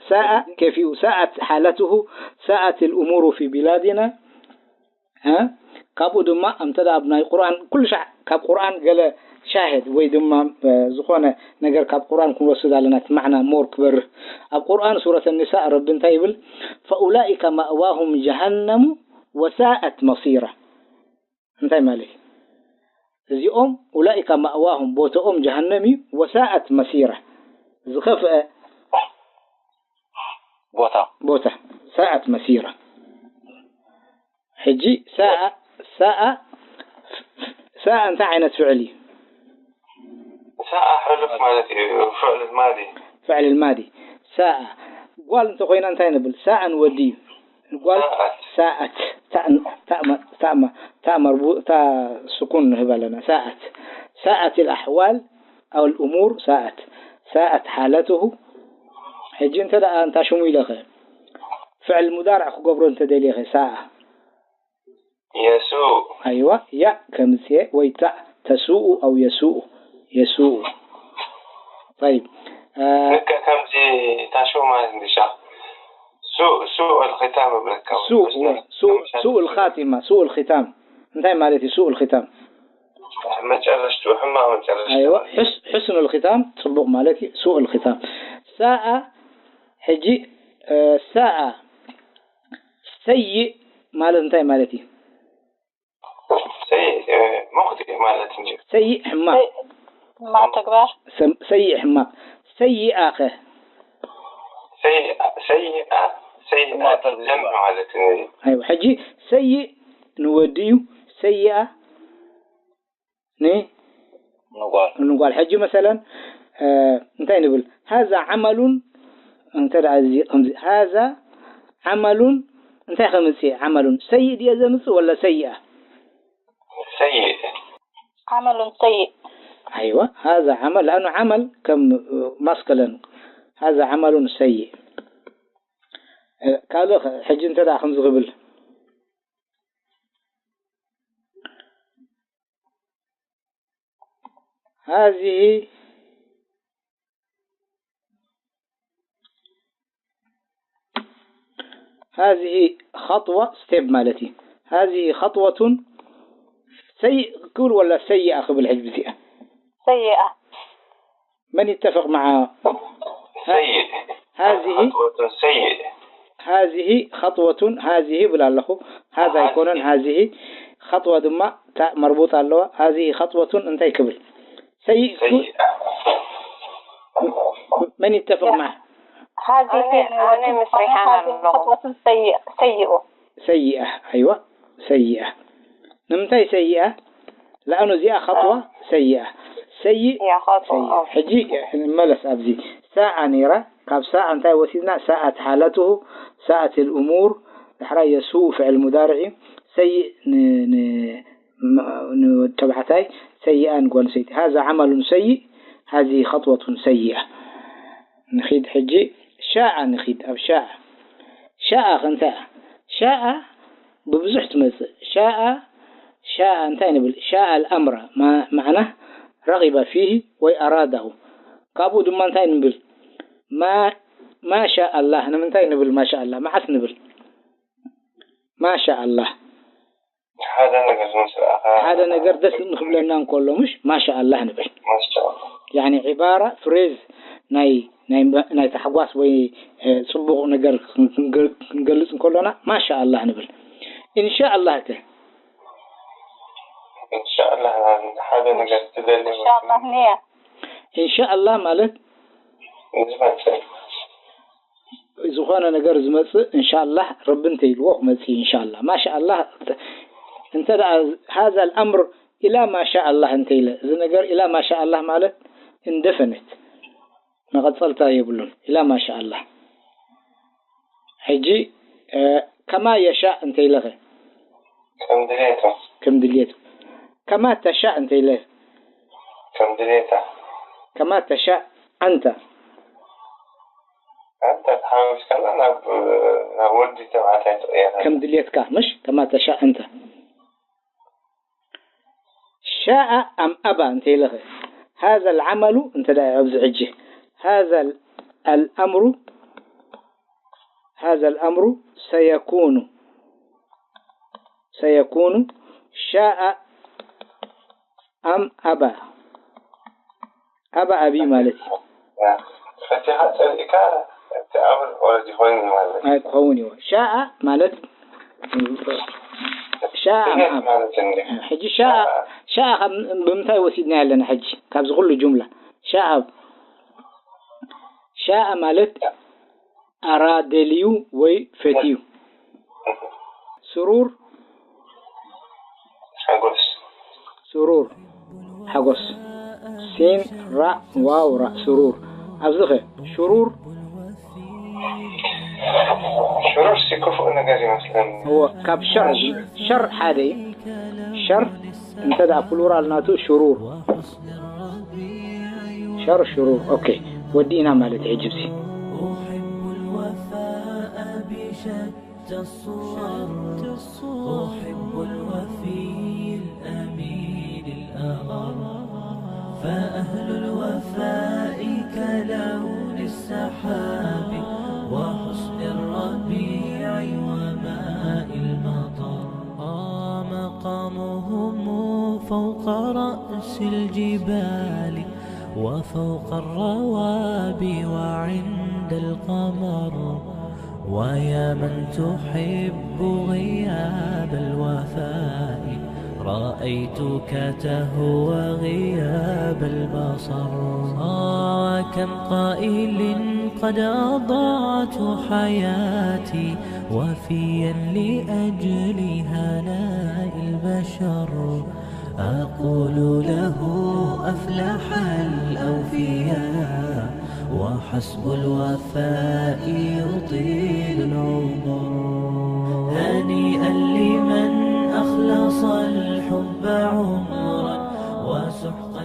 ساء كيف ساءت حالته ساءت الأمور في بلادنا ها ካብኡ ድማ እንተ ደኣ ኣብ ናይ ቁርኣን ኩሉ ሻዕ ካብ ቁርኣን ገለ ሻህድ ወይ ድማ እ፣ ዝኾነ ነገር ካብ ቁርኣን ክንወስድ ኣለና እቲ ማዕና ሞር ክበርህ ኣብ ቁርኣን ሱረት ኒሳእ ረቢ እንታይ ይብል فأولئك مأواهم جهنم وساءت مصيرا እንታይ ማለት እዩ እዚኦም أولئك مأواهم ቦታኦም ጀሃነም እዩ وساءت مصيرا ዝኸፍአ ቦታ ቦታ ساءت مصيرا ሕጂ ساء ساء ساء እንታይ ዓይነት ፍዕል እዩ ሳኣ ሕሉፍ ማለት እዩ። ፍዕል ማዲ فعل الماضي ساء ጓል እንተኮይና እንታይ ንብል ساء ንወዲ እዩ ጓል ساءت ታእ ታእ መ- ታእ መ- ታእ መርቡ ታእ ስኩን ንህብ ኣለና ساءت ساءت الأحوال أو الأمور ساءت ساءت حالته ሕጂ እንተ ደኣ እንታ ሽሙ ኢለኸ ፍዕል ሙዳርዕ ክገብሮ እንተ ደልየኸ ساء የሱእ ኣይዋ ያእ ከምጽኤ ወይ ታእ ተስኡ ኣው የስኡ የስኡ طيب. ልክዕ ከምዚ ታሽው ማለት እንዲ ሻ ሱእ ሱእ الختام እብለካ ሱእ ሱእ ሱእ الخاتمة ሱእ الختام እንታይ ማለት እዩ ሱእ الختام መጨረሽቱ ሕማቅ መጨረሽቱ ኣይዋ ሕስ ሕስኑ الختام ጽቡቅ ማለት እዩ ሱእ الختام ሳኣ ሕጂ ሳኣ ሰይእ ማለት እንታይ ማለት እዩ ሙክጢእ ማለት እንጂ ሰይእ ሕማቅ ሕማቅ ተግባር ሰይእ ሕማቅ ሰይኣ ከ ሰይኣ ሰይኣ ደም ማለት እዩ ኣይዋ ሕጂ ሰይእ ንወዲ እዩ ሰይኣ ን ንጓል ንጓል ሕጂ መሰለን እንታይ ንብል هذا عمل እንተ ደኣ እዚ ከምዚ هذا عمل እንታይ ከምጽእ عمل ሰይእ ድየ ዘምጽእ ወላ ሰይኣ ሰይእ عمل سيء ኣይዋ هذا عمل لأنه عمل ከም ማስከለን هذا عمل سيء ካልእ ሕጂ እንተ ደኣ ከምዚ ክብል هذه هذه خطوة step ማለት እዩ هذه خطوة سيء ክብል ወላ ሰይኣ ክብል ሕጂ ብዚኣ سيئة من يتفق مع سيء هذه خطوة سيء هذه خطوة هذه ይብል ኣለኹ هذا ኣይኮነን هذه خطوة ድማ ታእ መርቡጥ ኣለዋ هذه خطوة እንታይ ክብል ሰይእ سيئة من يتفق معه هذه ኣነ- ኣነ ምስ ሪሓን هذه ኣለኹ። خطوة سيئة سيئة سيئة ኣይዋ ሰይኣ ንምንታይ ሰይኣ ለኣኑ እዚኣ خطوة سيئة سيء يا خطوة ሕጂ ንመለስ ኣብዚ ሳኣ ነይራ ካብ ሳኣ እንታይ ወሲድና ساءت حالته ساءت الأمور ድሕራ يسوء فعل مضارع እዩ ሰይእ ን- ን- ን- ንተባዕታይ ሰይኣ ንጓል ሰይቲ هذا عمل سيء هذه خطوة سيئة ንኺድ ሕጂ ሻኣ ንኺድ ኣብ ሻኣ ሻኣ ከንታ ሻኣ ብብዙሕ ትመፅእ ሻኣ ሻኣ እንታይ ንብል ሻኣ الأمر ማዕና رغب فيه ወይ أراده ካብኡ ድማ እንታይ ንብል ما شاء الله ንምንታይ ንብል ما شاء الله መዓስ ንብል ما شاء الله ሓደ ነገር ዝመስል ኣኻ ሓደ ነገር ደስ ንክብለና እንከሎ ምሽ ما شاء الله ንብል ማሻኣላ يعني عبارة phrase ናይ ናይ ናይ ታሕጓስ ወይ ፅቡቕ ነገር ክንገልፅ እንከሎና ما شاء الله ንብል إن شاء الله ከ እንሻኣላ ሓደ ነገር ትደሊ إن شاء الله نية إن شاء الله ማለት ዝመፅእ ዝኾነ ነገር ዝመፅእ إن شاء الله ረቢ እንተኢልዎ ክመፅእ إن شاء الله ما شاء الله እንተ ደኣ هذا الأمر إلى ما شاء الله እንተ ኢለ እዚ ነገር إلى ما شاء الله ማለት indefinite መቐፀልታ የብሉን إلى ما شاء الله ሕጂ كما يشاء እንተ ኢለ ከ ከም ድሌቱ ከም ድሌቱ كما تشاء እንተ ኢለ ከም ድሌታ كما تشاء أنت ኣንተ ተሓሚስካና ናብ ናብ ወዲ ተባዕታይ ትቕየር ከም ድሌትካ ምሽ كما تشاء أنت شاء أم أبى እንተ ኢለ ከ هذا العمل እንተ ደኣ ኣብዚ ሕጂ هذا الأمر هذا الأمر سيكون سيكون شاء أم أبى أبى أبي ማለት እዩ ፈቲኻ ፀሊእካ እቲ ኣምር ኦረዲ ኮይኑ ማለት ኣይክኸውን እዩ ሻኣ ማለት ሻኣ ድሌት ማለት እንዲ ሕጂ ሻኣ ሻኣ ካብ ብምንታይ ወሲድና ኣለና ሕጂ ካብዚ ኩሉ ጁምላ ሻኣ ሻኣ ማለት ኣራ ደልዩ ወይ ፈትዩ ስሩር ሓጎስ ስሩር ሓጎስ ሲን ራእ ዋው ራእ ስሩር ኣብዚ ኸ ሽሩር ሽሩር ሲ ክፉእ ነገር ይመስለኒ እዎ ካብ ሸር ሸር ሓደ እዩ ሸር እንተ ደኣ ፕሉራል ናቱ ሽሩር ሸር ሽሩር ኦኬ ወዲእና ማለት እዩ ሕጂ እዚ أحب الوفاء بشتى الصور أحب الوفي الأمين الأغر فأهل الوفاء كلون السحاب وحسن الربيع وماء المطر. آه، مقامهم فوق رأس الجبال وفوق الروابي وعند القمر. ويا من تحب غياب الوفاء، رأيتك تهوى غياب البصر. آه، وكم قائل قد أضعت حياتي وفيا لأجل هناء البشر. أقول له: أفلح الأوفياء، وحسب الوفاء يطيل العمر. هنيئا لمن أخلص الحب عمرا، وسحقا